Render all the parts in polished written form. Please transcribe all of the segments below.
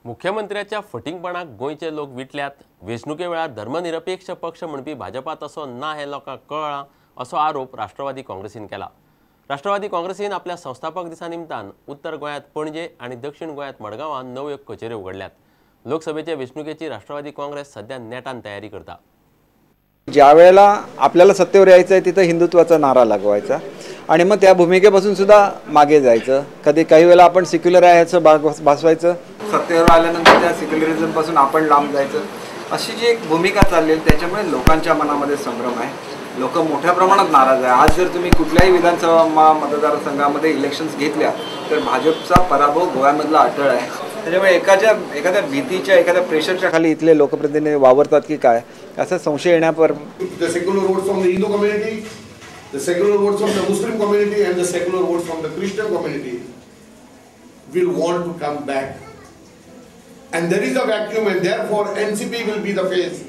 मुख्यमंत्र्याच्या फटींगपणाक गोंयचे लोक विटल्यात. वेंचणुके वेळार धर्मनिरपेक्ष पक्ष म्हणपी भाजपा तसो ना हें लोकांक कळ्ळां असो आरोप राष्ट्रवादी काँग्रेसीन केला. राष्ट्रवादी काँग्रेसीन आपल्या संस्थापक दिसा निमतान उत्तर गोंयांत पणजे आनी दक्षिण गोंयांत मडगांवां नव्यो कचेऱ्यो उगडल्यात. लोकसभेचे वेंचणुकेची राष्ट्रवादी काँग्रेस सध्या नेटान तयारी करता. ज्या वेळेला आपल्याला सत्तेवर यायचं आहे तिथं हिंदुत्वाचा नारा लागवायचा आणि मग त्या भूमिकेपासून सुद्धा मागे जायचं. कधी काही वेळेला आपण सेक्युलर आहे याचं भासवायचं, सत्तेवर आल्यानंतर त्या सेक्युलरिझमपासून आपण लांब जायचं, अशी जी एक भूमिका चालली त्याच्यामुळे लोकांच्या मनामध्ये संभ्रम आहे. लोक मोठ्या प्रमाणात नाराज आहे. आज जर तुम्ही कुठल्याही विधानसभा मतदारसंघामध्ये इलेक्शन्स घेतल्या तर भाजपचा पराभव गोव्यामधला अटळ आहे. त्याच्यामुळे एखाद्या भीतीच्या, एखाद्या प्रेशरच्या खाली इथले लोकप्रतिनिधी वावरतात की काय असा संशय येण्यावर. The secular votes from the Hindu community, the secular votes from the Muslim community and the secular votes from the Christian community will want to come back. And there is a vacuum and therefore NCP will be the face.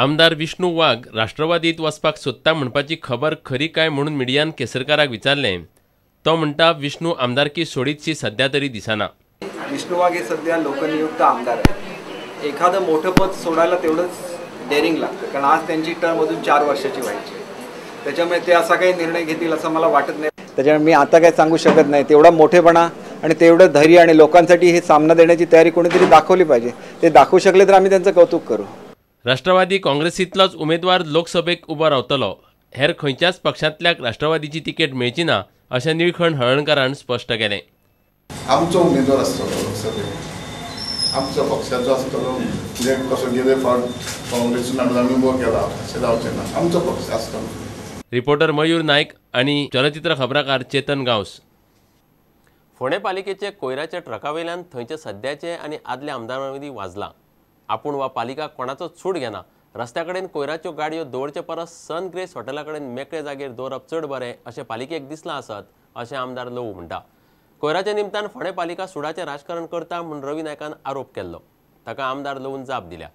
आमदार विष्णू वाघ राष्ट्रवादीत वचपाक सोदता म्हणपाची खबर खरी काय म्हणून मिडियान केसरकाराक विचारलें. तो म्हणटा विष्णू आमदारकी सोडीतशी सध्या तरी दिसना. विष्णू वाघ हे सध्या लोकनियुक्त आमदार आहे. एखादं मोठं पद सोडायला तेवढंच डेअरिंग लागतं, कारण आज त्यांची टर्म अजून 4 वर्षाची व्हायची आहे. त्याच्यामुळे ते असा काही निर्णय घेतील असं मला वाटत नाही. त्याच्यामुळे मी आता काही सांगू शकत नाही. तेवढा मोठेपणा आणि तेवढं धैर्य आणि लोकांसाठी हे सामना देण्याची तयारी कोणीतरी दाखवली पाहिजे. ते दाखवू शकले तर आम्ही त्यांचं कौतुक करू. राष्ट्रवादी काँग्रेसीतलोच उमेदवार लोकसभेक उबो रावतलो, हेर खंयच्याच पक्षांतल्याक राष्ट्रवादीची तिकेट मेळची ना अशें निळखण हळर्णकारान स्पश्ट केलें. आमचो उमेदवार आसतलो लोकसभेक, आमचो पक्षाचो आसतलो. म्हणजे कसो गेले फावट काँग्रेसीन आमी उबो केला अशें जावचें ना, आमचो पक्ष आसतलो. रिपोर्टर मयूर नायक आनी चलचित्र खबराकार चेतन गांवस. फोंडें पालिकेचे कोयराच्या ट्रकावेल्यान थंयचे सद्याचे आनी आदल्या आमदारां मदीं वाजलां. आपूण वा पालिका कोणाचो सूट घेना. रस्त्या कडेन कोयराच्यो गाडयो दवरचे परस सन ग्रेस हॉटेला कडेन मेकळे जागेर दवरप चड बरें अशें पालिकेक दिसलां आसत अशें आमदार लोवू म्हणटा. कोयराच्या निमतान फोंडें पालिका सुडाचें राजकारण करता म्हूण रवी नायकान आरोप केल्लो. ताका आमदार लोवून जाप दिल्या.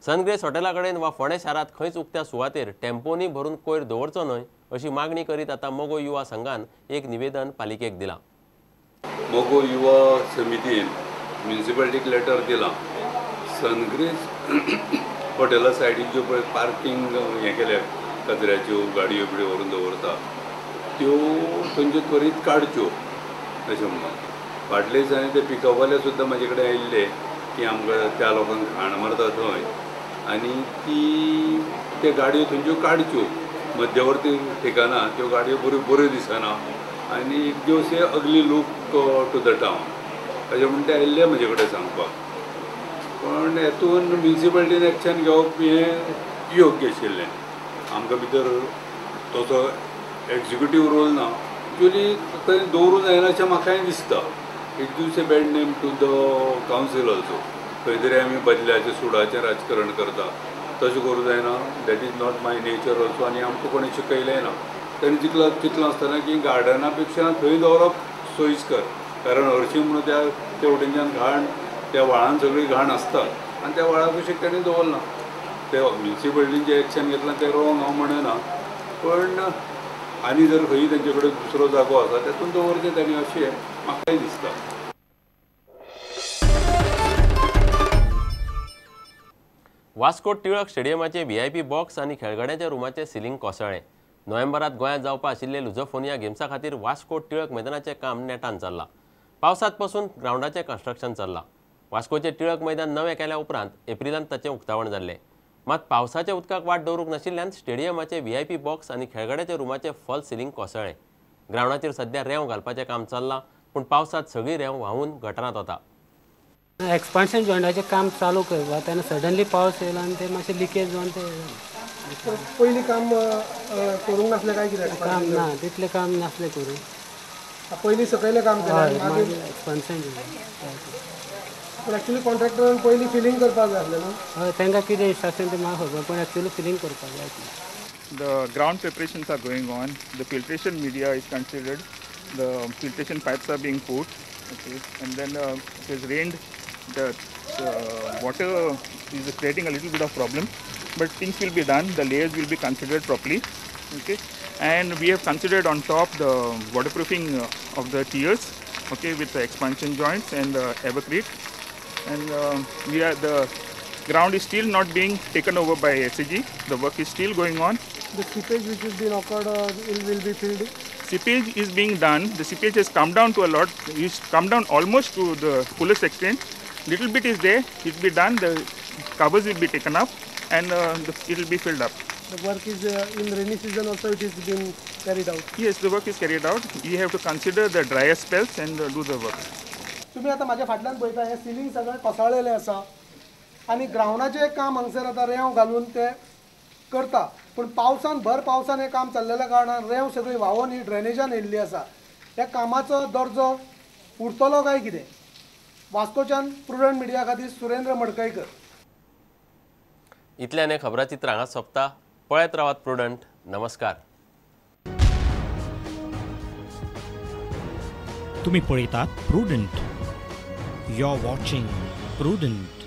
सन ग्रेस हॉटेला कडेन वा फोंडें शारांत खंयच उक्त्या सुवातेर टेम्पोनी भरून कोयर दवरचो न्हय अशी मागणी करीत आतां मगो युवा संघान एक निवेदन पालिकेक दिलां. मगो युवा समितीन म्युनिसिपालिटीक लेटर दिलां. सनग्रेस हॉटेला सायडीक ज्यो पळय पार्कींग हें केल्या कचऱ्याच्यो गाडयो बिडयो व्हरून दवरता त्यो थंयच्यो त्वरीत काडच्यो अशें म्हणून. फाटले दिसांनी ते पिकअपवाले सुद्दां म्हाजे कडेन आयिल्ले की आमकां त्या लोकांक घाण मारता थंय आनी ती ते गाडयो थंयच्यो काडच्यो. मध्यवर्ती ठिकाणां त्यो गाडयो बऱ्यो बऱ्यो दिसना आनी it gives a ugly look to the town अशें म्हण ते आयिल्ले म्हजे कडेन सांगपाक. पण हेतून म्युनिसिपालिटीन एक्शन घेवप हें योग्य आशिल्लें. आमकां भितर तसो एक्जिक्युटीव रोल ना, एक्चुअली थंय दवरूंक जायना अशें म्हाकाय दिसता. It gives a bad name to the council also. खंय तरी आमी बदल्याचें सुडाचें राजकारण करता, तशें करूं जायना. That is not my nature also आनी आमकां कोणें शिकयलें ना. ताणें चिंतलां आसतना की गार्डना पेक्षा थंय दवरप सोयीस्कर, कारण हरशीं म्हणून त्या ते वटेनच्यान घाण त्या व्हाळान सगळी घाण आसता आनी त्या व्हाळा कुशीक ताणें दवरलां. ते म्युनिसिपालिटीन जें एक्शन घेतलां तें रोंग हांव म्हणना, पण आनी जर खंय तेंचे कडेन दुसरो जागो आसा तेतून दवरचें ताणें अशें म्हाकाय दिसता. वास्को टिळक स्टेडियमाचे व्हीआयपी बॉक्स आनी खेळगड्यांच्या रुमाचें सिलींग कोसळ्ळें. नोव्हेंबरात गोंयांत जावपा आशिल्ले लुझोफोनिया गेम्सा खातीर वास्को टिळक मैदानाचें काम नेटान चल्लां. पावसांत पसून ग्रावंडाचें कन्स्ट्रक्शन चल्लां. वास्कोचें टिळक मैदान नवें केल्या उपरांत एप्रिलांत ताचें उक्तावण जाल्लें. मात पावसाच्या उदकाक वाट दवरूंक नाशिल्ल्यान स्टेडियमाचें व्हीआयपी बॉक्स आनी खेळगड्याच्या रुमाचें फॉल सिलींग कोसळ्ळें. ग्रावंडाचेर सध्या रेंव घालपाचें काम चल्लां, पूण पावसांत सगळी रेंव व्हांवून गटरांत वता. एक्सपान्शन जॉयंटाचें काम चालू करपा तेन्ना सडनली पावस येयलो आनी ते मातशें लिकेज जावन ते पयलीं काम करूंक नासलें काय कितें? काम ना, तितलें काम नासलें करूं. पयलीं सकयलें काम केलें, मागीर एक्सपान्शन. पूण एक्चुअली कॉन्ट्रॅक्टरान पयलीं फिलींग करपाक जाय आसलें न्हू? हय, तांकां कितें इन्स्ट्रक्शन तें म्हाका खबर, पूण एक्चुअली फिलींग करपाक जाय आसलें. The ground preparations are going on. The filtration media is considered. The filtration pipes are being put. Okay, and then it has rained. The water is creating a little bit of problem, but things will be done. The layers will be considered properly. Okay, and we have considered on top the waterproofing of the tiers. Okay, with the expansion joints and the evercrete. And we are the ground is still not being taken over by SAG. The work is still going on. The seepage which is being occurred will be filled. Seepage is being done. The seepage has come down to a lot. It's come down almost to the fullest extent. Little bit is there. It will be done. The covers will be taken up and it will be filled up. The work is in rainy season also it is being carried out. Yes, the work is carried out. We have to consider the drier spells and do the work. तुम्ही आता माझ्या फाटल्यान पळयता हे ceiling सगळें कोसळलेलें आसा आनी ग्रावंडाचें काम हांगसर आतां रेंव घालून ते करता, पूण पावसान भर पावसान हें काम चल्लेल्या कारणान रेंव सगळी व्हांवून ही ड्रेनेजान येयल्ली आसा. ह्या कामाचो दर्जो उरतलो काय कितें? वास्कोच्यान प्रुडंट मिडिया खातीर सुरेंद्र मडकयकर. इतल्यान हें खबराचित्र हांगा सोंपता. पळयत रावात प्रुडंट. नमस्कार. तुम्ही पळयतात Prudent. You are watching Prudent.